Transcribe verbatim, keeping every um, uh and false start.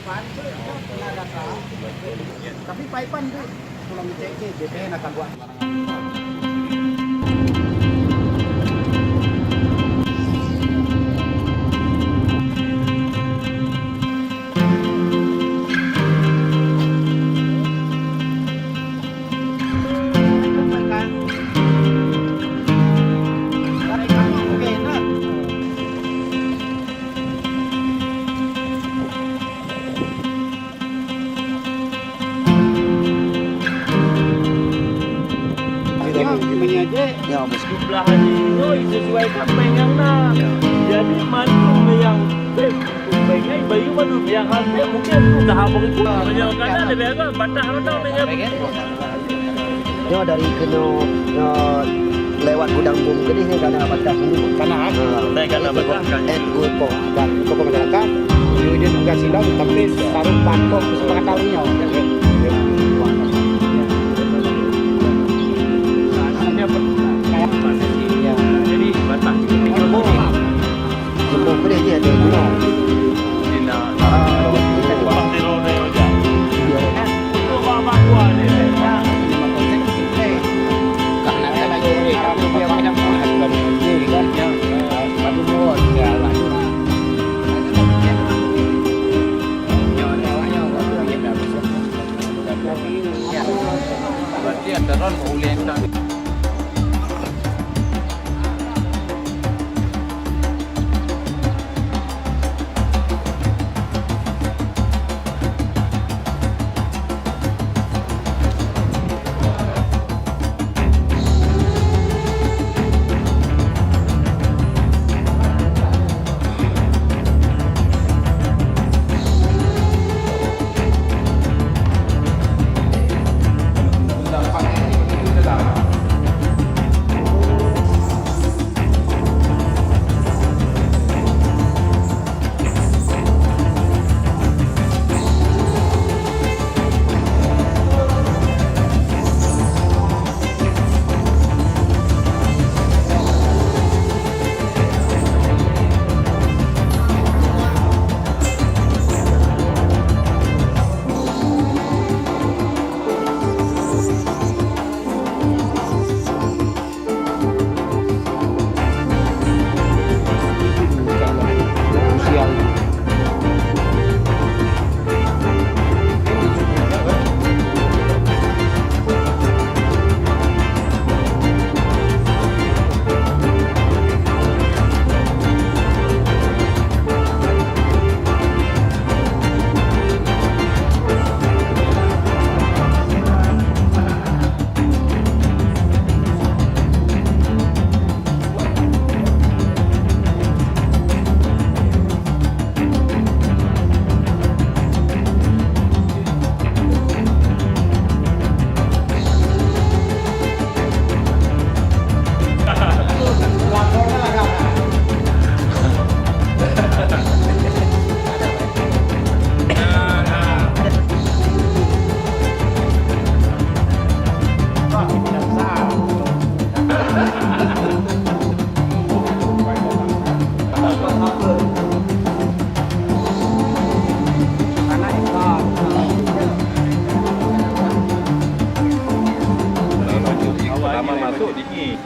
Tapi paipan tu, kalau ngecek ke, J P N akan buat. Nyoe meunyoe jih, ya, meusti. Blah nyoe sesuai kapeng nyang na. Ya. Jadi mandum nyang pep, pep nyang bayu mandum nyang hal pep mungkin tu dah habang itu. Meunyoe kana lebih agak batah orang dengan Nyoe dari keunoe, nyoe lewat gudang bom keudeh nyoe kana batah sendiri. Kana, ha? Ha. Nyoe kana batah, kan? Eh, gurkoh, dan tokoh masyarakat, kemudian tugas sidang, tapi baru patuh kesepakatan nyoe. Ya. Jadi, batah tiga puluh. Jumbo keudeh jih ada gunong. Dina. Ah, berarti ada ron uleh tak. Pertama masuk dingin.